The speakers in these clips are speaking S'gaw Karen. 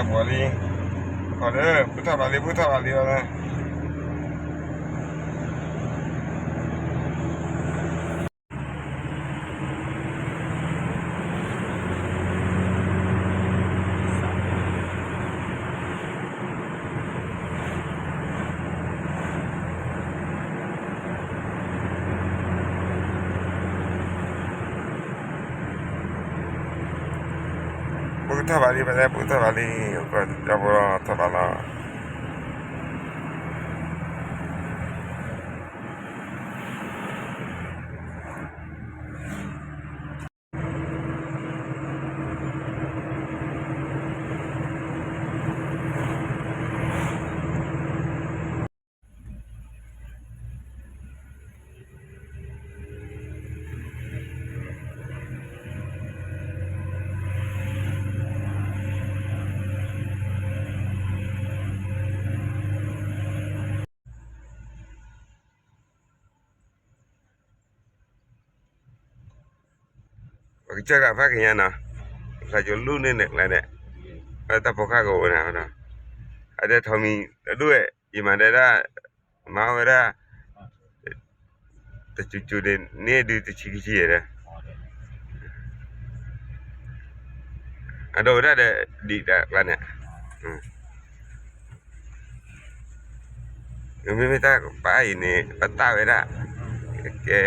ပှၤလံ, ပှၤလံ, ပထီၣ်ဘၣ်လံ, ပထီၣ်ဘၣ်လံဝဲလၢ ပကထီၣ်ဘၣ်လံ, ပကထီၣ်ဘၣ်လံ, ပကထီၣ်ဘၣ်လီၤ. ပကစၢ်ဂၤဖးကညါနီၤ, ဖျါကၠိလူန့ၣ်န့ၣ်ကျါန့ၣ်, တၢ်ဖိခါကအိၣ်န့ၣ်, အဒဲထီၣ်မံၤတဒူၣ်ဝဲ, ယမၤဒဲဒၣ်, မၤဝဲဒၣ်, တစူၤစူၤန့ၣ် န့ၢ်ဒုးတဆံခံဆံဒီး, အဒိဝဲဒၣ်ဒီး ဒံးတၢ်ကျါန့ၣ်, မ့မ့ၢ်တၢ်ပာ်အံၤန့ၣ် ပတၢ်ဝဲဒၣ်, ကဲ,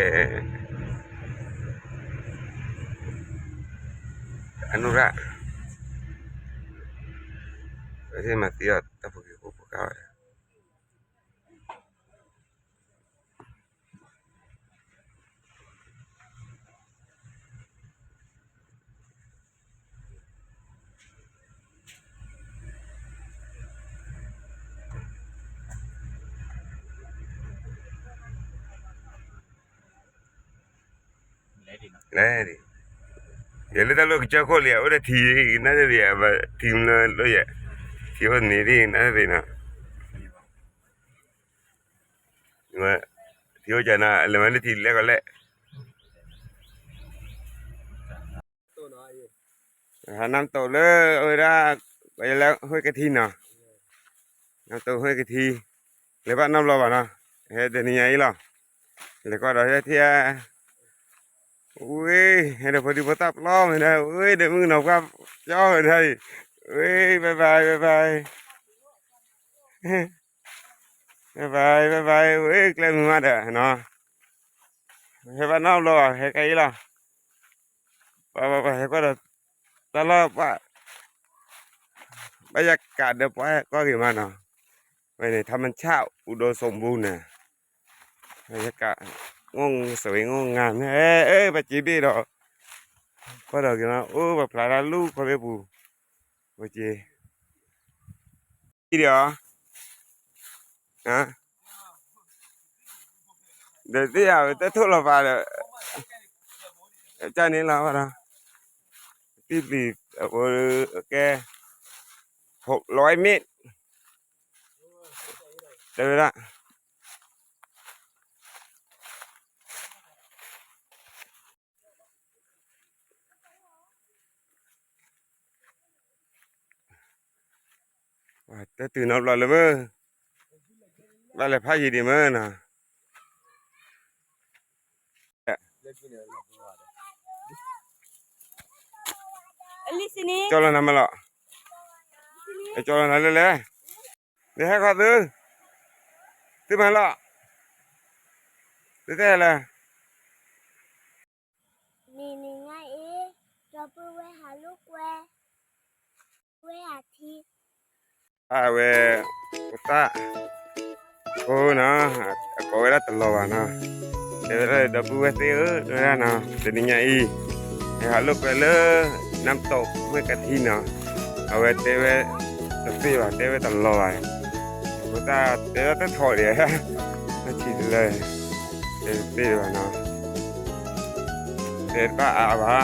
အနူရၣ်, ပမၤသံအီၤတၢ်ဖိက့ၤဖိဖိကါဝဲ လဲၣ်, ယဲလၢတၢ်လီၢ်ကစၢၢ်ခိၣ်လံ အိၣ်ဒီးထံနၢ်သ့ၣ်, ထံမလၢလီၢ်ယဲ, ထံအိၣ်န့ၣ်သ့ၣ်နၢ်သ့ၣ်နီၤ, ထံအိၣ်ကနၤ လဲၤမၤလၢထံလဲၣ်ကီးလဲၣ်. နမ်တိာ်လၢအဝဲဒၣ် ပှၤလၢဟွဲကထံနီၤ, နမ်တိာ်ဟွဲကထံ, လဲၤဘၣ်နီတဘျီဘၣ်နီၤ, ဟဲတနံၤညါအံၤလီၤ, လဲၤကွၢ်ဒီးဟဲထံဧါ, ဝ့ၢ် ဟဲဒီးဖိဒံဖိသၣ်ပျီမ့ၢ်ဒၣ်, ဝ့ၢ်ဒီးမုၣ်ကနီၤပှၢ်ပျီမ့ၢ်ဒၣ်အံၤ, ဝ့ၢ် bye bye bye bye, bye bye bye bye, ဝ့ၢ် ကျဲမုာ်မးဒီးနီၤ, ဟဲဘၣ်နီတဘျီဘၣ် ဟဲကါအံၤလီၤ. ပှၤ ပှၤ ပှၤဟဲကွၢ်ဒီး တၢ်လီၢ်ပှၤ ဘၣ်ယကးဒီးပှၤဟဲကွၢ်က့ၤမးနီၤ, ဝဲန့ၣ် ထါမဆၣ် အူဒိၣ်စိၣ်ဘူန့ၣ်, ယကး ငိၣ်စဝ့ငိၣ်ငါမ့ၢ် အဲ ပှၤစ့ဘ့ၣ်ဒီး ကွၢ်ဒီးက့ၤမး အိၣ်ပှၤဖျါတၢ်လူၢ်ခီဖဲပူၤ, ပှၤစ့ ဒီး ဒီးသ့ၣ်ယၤဝဲတထိၣ်လီၤပာ်ဒီး ကၢ်န့ၣ်လီၤဝဲဒီး တံၢ်ပျံၤအဃိကဲ ဟိးလီၤဝဲမ့ၢ် တဲဝဲဒၣ် တတုၤနီတဘျီလၢမ့ၢ် ဘၣ်လဲၤဖးယံၤဒံးမ့ၢ်နီၤ ကၠီလီၤနၤမးလီၤ, ကၠီလီၤနၤလၢလဲၣ်, နဟဲခီသု, သုမၤလီၤ, သုတဲလဲၣ်. နံၤနံၤညါအံၤ ဒီပုၢ်ဝဲၢ်ဟးလိာ်ကွဲ ဝဲအထံ အဝဲ ဖိသၣ် ဖိနီၤ အကိးဝဲဒၣ်တလီၤဘၣ်နီၤ, တဲဝဲဒၣ်ဒီပုၢ်ဝဲၢ်သ့ၣ်ဧၢ တဲဝဲဒၣ်နီၤ တနံၤညါအံၤ ဟဲဟးလိာ်ကွဲလၢ နမ်တိာ်မှဲကထံနီၤ, အဝဲတဲဝဲ တသ့ဘၣ် တဲဝဲတလီၤဘၣ်, ဖိသၣ်တဲဝဲတထီၣ်ဒံး နထံၣ်တလၢ တဲတသ့ဘၣ်နီၤ တဲတဘၣ်အါဘၣ်,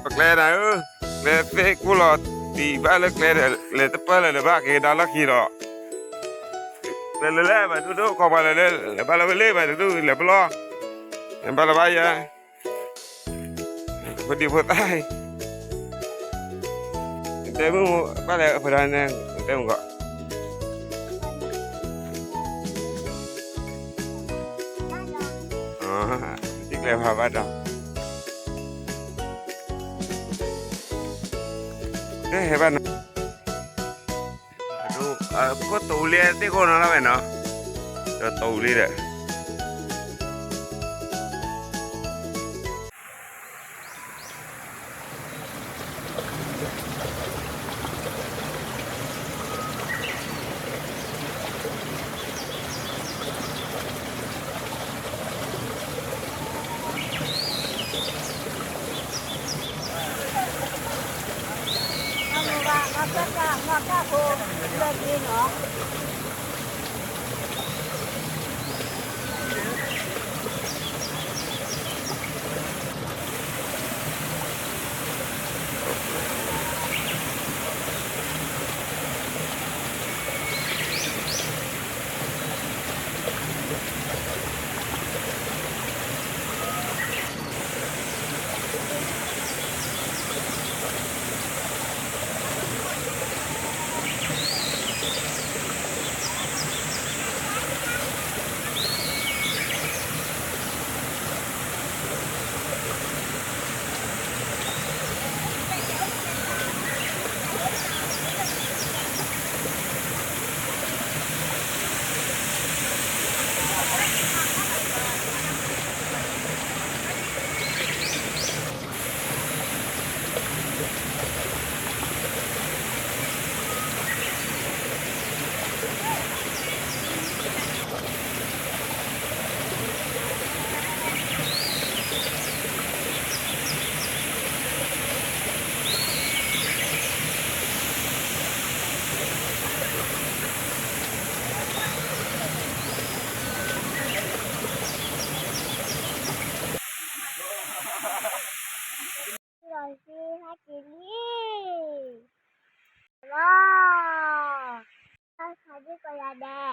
ပကျဲဒၣ်ဧၢ, ကျဲသ့ၣ်ကိၢ်လီၤတံၢ်ဘၣ်လၢကျဲဒီး လဲၤတပၢၢ်လၢၤဒီးဘၣ်က့ၤဒါလီၢ်ခံဒီး, လဲၤလၢလဲၣ် ဘၣ်ဒိၣ်ဒိၣ်ခီပှၤလဲၤလၢ လဲၤဘၣ်လၢဝဲလၢ ဘၣ်ဒိၣ်ဒိၣ်လဲၤပလီၢ်, ဘၣ်လၢဘၣ်ယဲ, ဖိဒံဖိသၣ် တဲမုၢ်ဘၣ်လဲၣ် အဖၢဒၣ်န့ၣ် တဲမုၢ်ကီး, တံၢ်ကျဲဖးဘၣ်ဒီး, ကဲဟဲဘၣ်နီၤ, ပခိၣ်တိၤလံ သ့ၣ်ကိးနီၤလၢဝဲနီၤ, ဒီးတိၤလံဒီး လီၤဆံဟဲက့ၤလံ, လီၤ, တၢ်ဆါဒ်ကယၤဒဲး,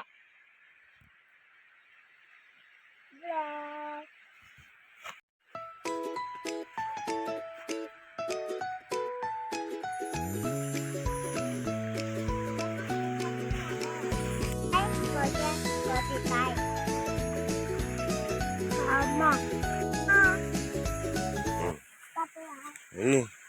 ဘျဲၣ် အမ့ၢ်